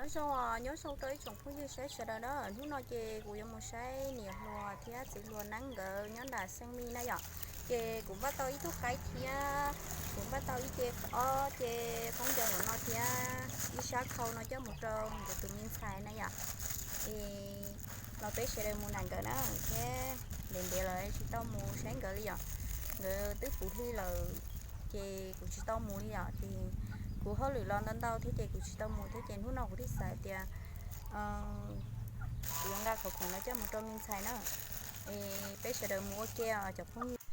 Nyob zoo, nyob zoo rau ib tsoom phooj ywg saib sawv daws na. Hnub no ces kuv yuav mus saib niam hluas thiab txiv hluas Neeb nkawd nyob nram Xeeb Mis na yom. Ces kuv npaj tau ib tug qaib thiab kuv npaj tau ib ce ob ce khaub ncaws hauv no thiab ib sab khau no coj mus rau nkawd tus me ntxhais na yom. Es los peb sawv daws mus nram nkawd na thiab. Ntev ntev lawm tsis tau mus saib nkawd li yom. Nkawd twb puv hli lawm ces kuv tsis tau mus li yom. Ces kuv hauj lwm los ntau ntau thiab ces kuv tsis tau mus thiab ces hnub no kuv thiaj xav tias kuv yuav nqa qhov khoom no coj mus rau me ntxhais na. Es peb sawv daws mus ua ke os cov phooj ywg.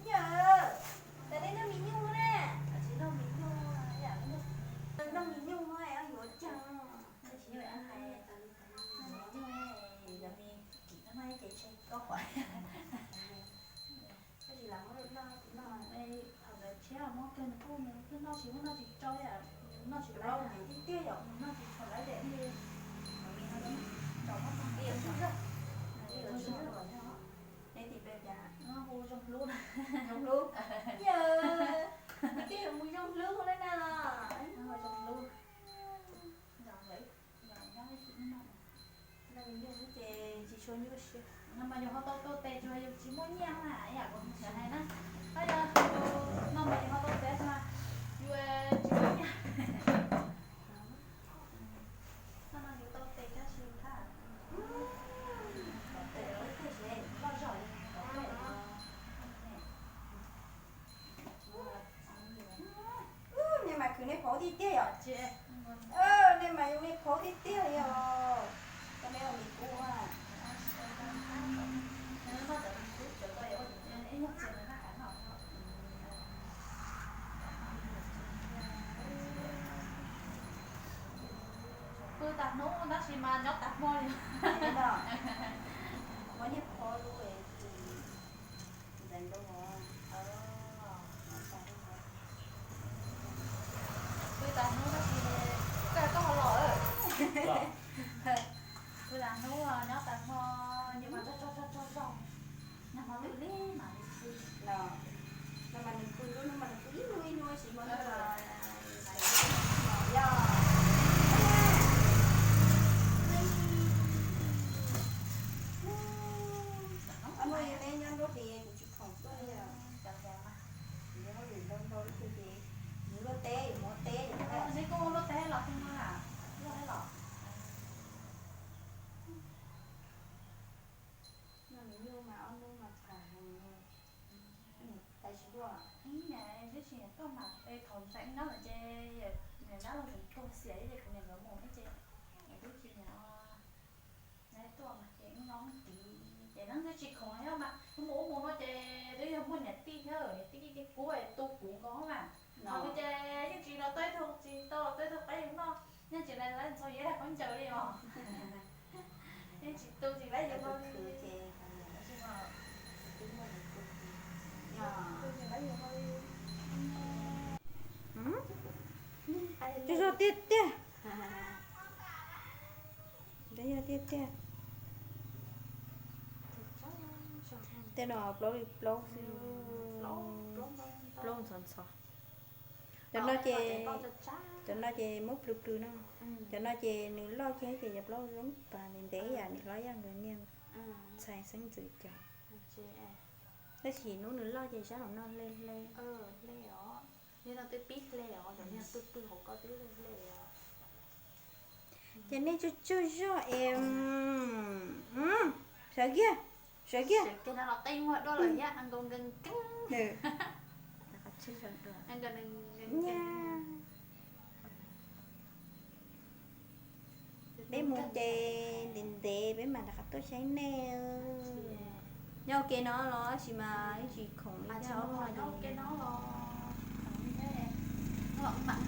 Yog, tas li noj mis nyuj na, noj mis nyuj, noj mis nyuj yuav cas, noj mis nyuj, yog me kim no ces tseg koj qhuav. Tab sis lam muab rau noj, kuv noj, thaum ntawd tshiab muab kiag nws kuj, nws kuj noj tsis, muab noj tsis tsau, noj tsis laib tiag tiag yom, noj tsis tshua laib tiag li. Neb tim pem cas? Hu Zoo Hlub. Zoo Hlub. Yog, neb twb yuav mus Zoo Hlub hu li na los? Zoo Hlub. Noj mis nyuj ces tsis tshua nyuaj siab. No mas yus ho tau tuaj tes tsuas yus tsis muaj nyiaj na, ib yam kuv sawv hais na. Tab yog no mas yus ho tau tes mas yus tsis muaj nyiaj. No no yus tau tes tab sis thab. Tes loj zog li. Nej mas khwv nej phaub tiag tiag yom. Nej mas yog nej phaub tiag tiag li os. Cov me ua mis kub a. Pw tas hnub tab sis mas nyob tas hmo li. Muab niag phaub lub ntxais nroo. Pw tas hnub tab sis koj koj ho los. Pw tas hnub nyob tas hmo, nws mas tso tso tso tso. Nag hmo twb li mas li pw. No mas nws pw lub hnub mas nws pw ib hnub ib hnub sis hmo yog. Neb nyob nruab hlis kuv tsis khoom tuaj li. Kuv yuav hauj lwm ntau ntau ib tug ces yus luaj teb yus mus ua teb. Neb kuj luaj teb los xwb no na? Luaj teb los. Noj mis nyuj mas ob hnub mas tham heev. Tab sis tuaj, ib niam twb tsis tuaj mas es thaum ntxeev nyob lawm ces niam dab laug tseem tuag xiam ces kuv niam nkawd mus thiab ces twb tsis niam tuaj mas ces no tiv ces neeb twb tsis khoom thiab mas mus ub mus no ces twb yog muaj niam tij thiab niam tij kiv kiv kub tu kuv nkaus mas. Ho kuv ces yeej tsis los tau ib tug, tsis tau los tau ib tug qaib noj, yeej tsis los tau ntxhov yev khaub ncaws li os. Yeej tsis tu tsis laib yus hlo li. Twb yog tiag tiag. Twb yog tiag tiag. Tej no plaub li plaub xwb. Plaub ntxhov ntxhov. Cov no ces, cov no ces muab plws plws no. Cov no ces nws loj kiag ces cov plaub zoo pas ntev ntev yam niam hlob yaj nkawd niag ntxhais xeeb ntxwv cov. Tab sis hnub nws loj ces sab hauv no hle hle. Yog no twb pib hle os, cov niag pw pw hauv ko twb hle os. Ces nej tsuag tsuag zog es, sawv kiag, sawv kiag. Sawv kiag no los qe muag dua lawm thiab, nkaus nkees nkees. Peb mus ces ntev ntev peb mam rov qab tuaj saib nej. Nyob ua ke no los tab sis mas ib tsis khoom li thiab. Nyob ua ke no los,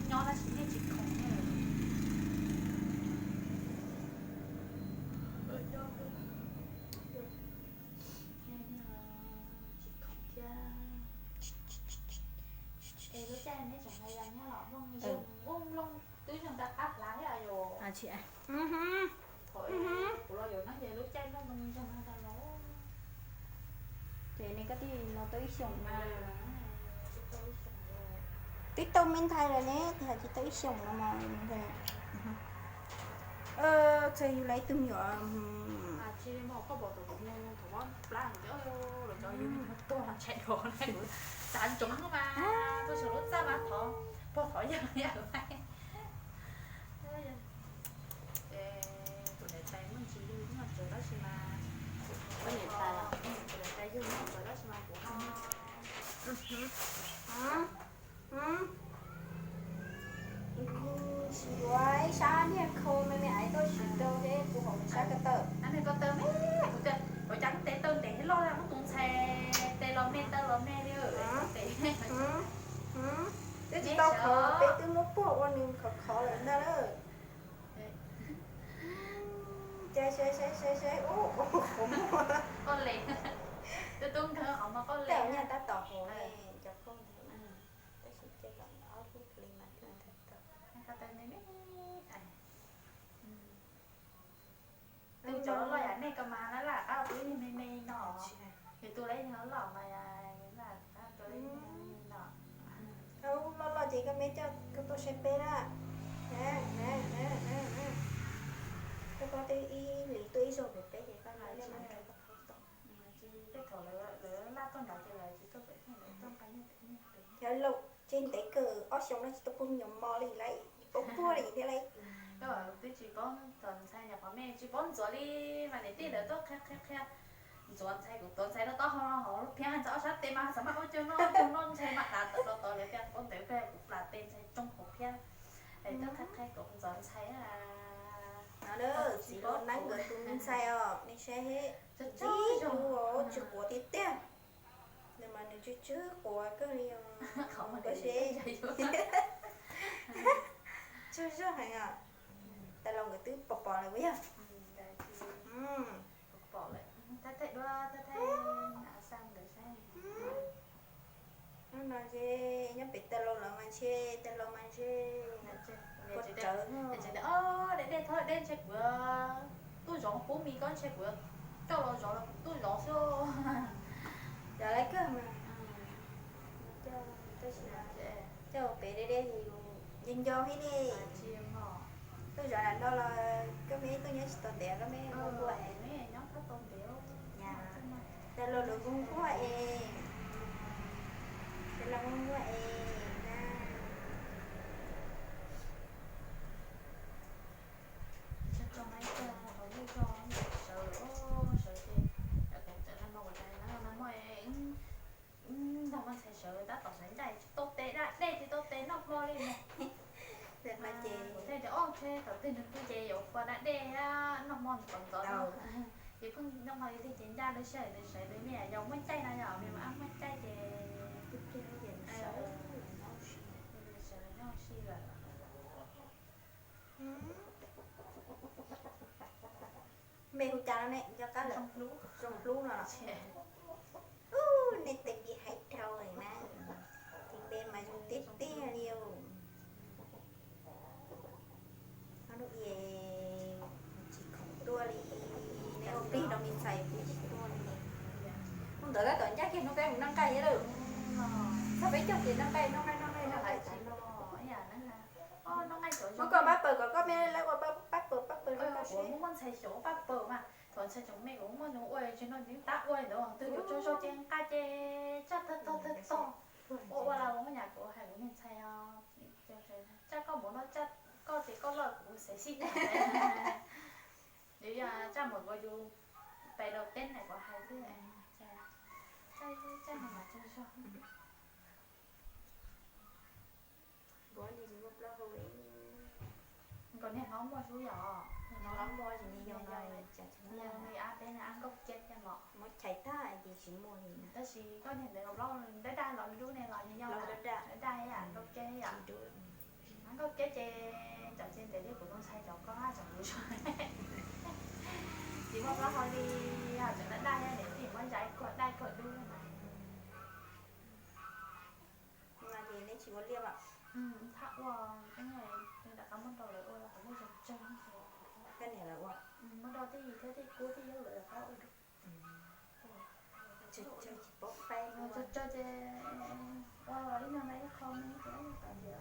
nyob tab sis nej tsis khoom. Ces nws koj twb los tau ib xyoos no, twb tau me ntxhais lawm ne, tias tsis tau ib xyoos no mas txawm yus los ib tug me nyuam. Tus niam tais muaj ntsis yug muaj tsaws tab sis mas, tus niam tais yug muaj tsaws tab sis mas kuv ho sis yuav ib sab niag khau me me aiv tuaj sim rau seb puas haum sab ko taw. Niag ko taw me, kuv tias kuv cas kuv tes taw ntev loj muab tus ntxhais tes los me taw los me li. Twb tsis tau khov, peb twb muab puag ua nws khov khov lawm ntag lawm. Ces seb seb seb seb, ub, qhov muag. Tej nyaj tab tom hauv ne, cov phauj ntawd tab sis cia kom ob lub plis mas twb tau. Tus cov loj yam nej ko mas laj laj qab ua ib niag me me no. Yus tus lawv yog loj mas laj qab ua ib niag me me no. Loj loj ces koj me coj koj tuaj saib peb na. Koj twb ib hlis tuaj ib zaug pem peb ces koj laj laj qab ua. Tej thaum lawv laj tuaj nrad ces lawv tsis tuaj pem, lawv tuaj nqa nyiaj pem. Yog lauj, ces ntev kawg ob xyoos no tsis tau puag me nyuam mos li lauj, tsis paub puag li thiab lauj. Twb tsis paub ntxuav ntxhais nyuam qhov me, tsis paub ntxuav li mas niam tij lawv tuaj qhia qhia qhia. Ntxuav ntxhais, kuv tuav ntxhais rau taub hau, hauv lub phiab ntxhais ob sab tes mas xav mas ua caug noj caug noj ntxhais mas dav tawm los tod lawv tias paub ntev peb kuv plam tes ntxhais tsoo hauv phiab. Es tuaj qhia qhia kuv ntxuav ntxhais. No txiv Luag Neeb nkawd tus me ntxhais os, nej saib, ntxim hlub, tsis quav tiag tiag. Nws mas nws tsw tsw quav kawg li os. Koj saib, tsw zog heev os. Tas los nkawd twb pom pom lawm puas yog? Hnub no ntshe nyob pem tawg laus lawm mas ntshe, tawg laus mas ntshe ua tsawv. Dej dej thaub dej ntshe kuv tuaj zov pub mis koj ntshe kuv coj los zov los kuv tuaj zov xwb. Yog lawv kawg mas, tab sis coj pem dej dej ces yus nco nco thiab ne. Tuaj zov nram no los koj me tuaj nyob tsis tau ntev, koj me nquag nquag es. Tawg laus lawv nquag nquag es, tawg laus nquag nquag es na. Sawv lawm, sawv ces, no muaj ntag, muaj ntxhais sawv tab tom sawv ncaj tsis tau tes da dej, tsis tau tes noj hmo li no. Kuv thiaj tias, o, ntshe thaum twg nws pw ces yuav ua da dej noj hmo ntxov ntxov no. Ces pheej noj hmo li thiaj ces ncaj lub sij hawm nws sawv, nws me nyuam yaus muaj caij no yom, me nyuam ab muaj caij ces sawv nyob ua si lawm. Npe hu cas no ne, nco qab lawm. Zoo Hlub no los? Ub, nej tej npe hais dhau na, tus npe mas zoo tiag tiag li os. Ob lub es tsis khoom tuaj li, neb ua plig rau me ntxhais plig tsis tuaj li. Hnub ntawd tab tom ncaj kiag hnub peb mus noj nqaij thiab lawm. Txog peb caug ces noj nqaij, noj nqaij, noj nqaij, noj nqaij. Muab koj pab pawg kom koj me lawv ua pab pawg, pab pawg rau koj seb. Muaj ntxhais xyov pab pawg mas, thaum ntxhais tseem me kuv muaj nws ua tsis noj nws tab ua li ntawd, twb yuav tsaug zog ces nqaij ces tsaj tag tog tag tog. Ua ua los muab nyam kuv hais kuv niag ntxhais os, tsaj koj mus no, tsaj koj ces koj loj kuv xev xij tag. Yus yog tsaj mus kuv yus pais rau teb na kuv hais xwb. Tsaj no mas tsaug zog. Nkaus niag hlob muaj sub yom, niag hlob muaj, niag yau no, niag yau no ab peb niag ab nkauj kiab thiab los muab chais tag ces tsis muaj li. Tab sis koj niag ntawd los daj daj los dub ne los niag yau daj daj, nkauj kiab thiab yom. Nkauj kiab ces cov ces ntev li kuv tus ntxhais cov koj tseem dub zog. Tsis muaj plaub hau li, ho tseem daj daj thiab, niam tij muab zais kuag daj kuag dub. No ces neb tsis ua liaj mas. Thaj ua, rov qab muab rau lawv ua los kuv muaj zoo. Koj niam lawv ua. Muab do tej yim thiab tej kub tej yawg lawv qab ua. Tsawg tsawg tsis paub faib. Tsawg tsawg ces ua ib no na ib qho me ces tam sim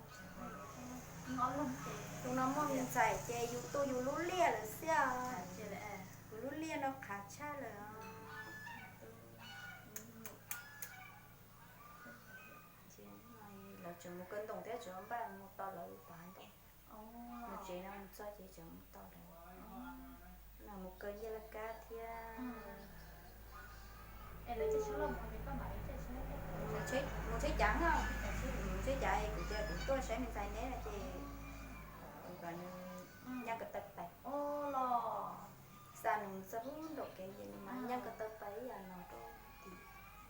no ob leeg ces tus no muaj me ntxhais ces yus tu yus lub liaj lawm xwb. Yus lub liaj no qhav tshaj lawm. Lawv tseem mus kaw ntoos thiab tseem npaj mus tos lawv tom hav ntoo. Mus tsev no mus txog ces tseem mus tos lawv. Mus kaw ncej laj kab thiab. Mus tsheb cav no, mus tsheb cav es kuv tias kuv tuaj saib me ntxhais neb no ces kuv kom nws nyob ko taw pais. Xa nws txog pub nraum kev ces nws mas nyob ko taw pais ib yam no rau tim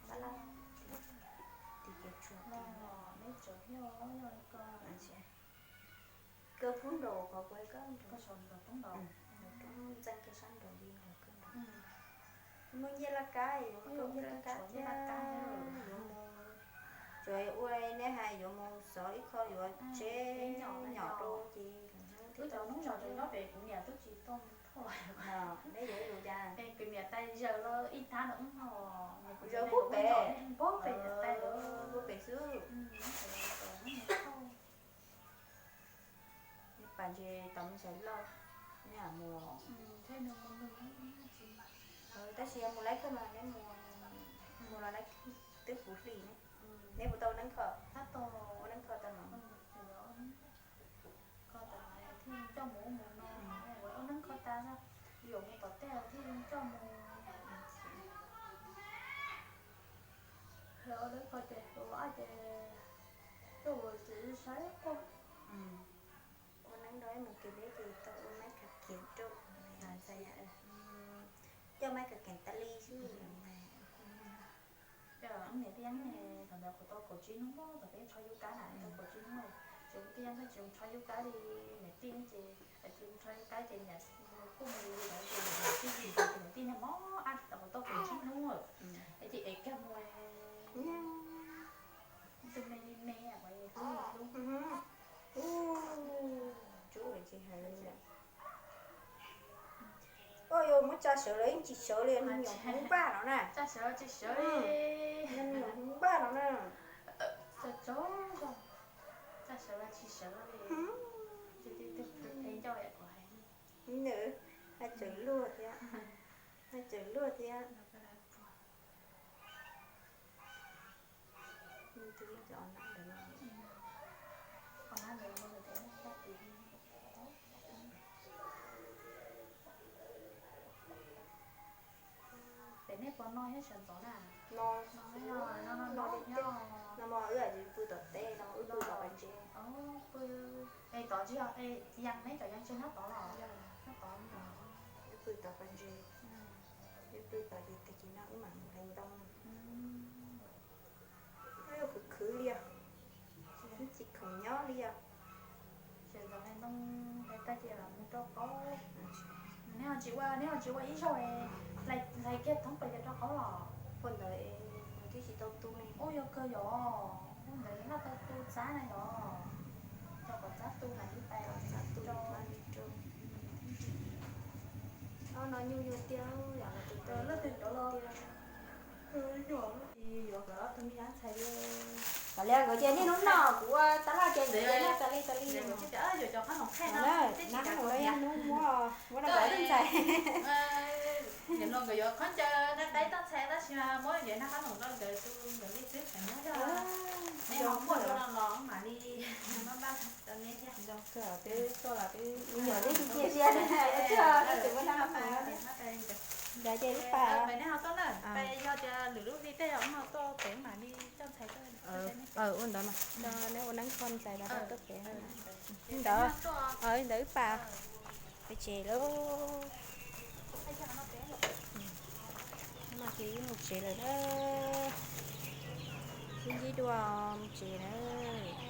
tab laj, tim kev tshuam. Kaw pub nraum qhov kuv hais koj, ntxeev kiag sab nraum li ntawd kawg. Muaj ncej laj kab, yuav kaw ncej laj kab thiab yuav mus, tsuas ua nej hais yuav mus xov ib qho yuav tsev nyom rau ces wb cov hnub no nyob pem kuv niam twb tsis tau thauj los. Neb yuav ib lus cas? Kuv niam tais zaws los ib hnab no wb ho zaws pub pem, pub pem niam tais, pub pem xwb. Neb pas ntses tom me ntsis loj, neb mus, tab sis yog mus laib kawg mas neb mus, mus los laib kawg twb puv hlis ne. Neb puas tau ua neeb kho? Ua neeb kho tau mas. Kho tas thiaj coj mus ua mus no, ua neeb kho tas, yuav mus tom tej thiaj coj mus. Yog ua neeb kho ces tus ab ces coj mus tsis saib koj. Ua neeb rau ib mus kev deb ces tau ua maiv khav kiav rau, coj maiv khav kiav tas li xwb. Niam tij Yeeb ne, thaum ntawd kuv tau kaum tsib hnub, thaum peb nrho yub kab na, tau kaum tsib hnub, ces kuv tij Yeeb tsis tshua yub kab li niam tij ne ces, tsis tshua yub kab ces niam kuj mus li ntawd ces niam tij tsis tau ces niam tij niag mob ab, thaum kuv tau kaum tsib hnub, es ces ev kiag mus, tus me li me, ub, tsis hais li. Ua yuav muab tsa sawv los yeej tsis sawv li, nws nyuam hmoov npaj no na. Tsa sawv tsis sawv li. Nws nyuam hmoov npaj no na. Tsa sawv los tsis sawv li. Nws haj tseem luag thiab, haj tseem luag thiab. Pem nej puas no thiab sawv ntxov na? No, no, no, no, no, no, no, wb pw tom teb no, wb pw tom pas ntses. Pw, es tod tsis yog, es Yeeb neb cov Yeeb tsis nyob tod los? Nyob tod no. Wb pw tom pas ntses, wb pw tom ces tag kis no wb mam mus hlais ntoo. Wb khwv khwv li os, wb tsis khoom nyob li os. Sawv ntxov hlais ntoo hlais tag ces mam mus rau qaub. Neb ho tsis ua, neb ho tsis ua ib zaug, hlais kiag thoob plaws ces rau qaub los? Ua ntawd es nws twb tsis tau tu ne. Ub, yog kawg yom, ua ntawd neb tau tu txab na yom? Rau kom txab tu mam li pais, txab tu mam li rau. Ob no nyuj yuav tiag, yam no tus leej twg cov los. Yuav nkawd ob tug me nyuam ntxhais li. Kom li nkawd ces niaj hnub no kuv ua tab laj ces nkawd noj tas li tas li. Nab no los yog hnub muab, muab rau nkawd tus ntxhais. Nkawd yuav qhov ncaws na, qaib toj ntxhais tab sis muab yuav nag qab no rau nkawd tus nkawd li twb tseem muab yog. Nej ho muaj dua no los mam li npaj npaj rau nej thiab. Twb tuaj los twb me nyuam twb cia siab, twb tsis muaj nab qab no thiab. Ntawd ces wb pais, nej ho tuaj na, yog tias lwm lub hli tej ho tuaj pem mam li coj ntxhais tuaj. Ua ntawd mas, neb ua neeb kho ntxhais los tuaj pem. Ntawd, ntawd wb pais, pem tsev lawm. No ces wb mus tsev lawm na. Sib ntsib dua mus tsev lawm.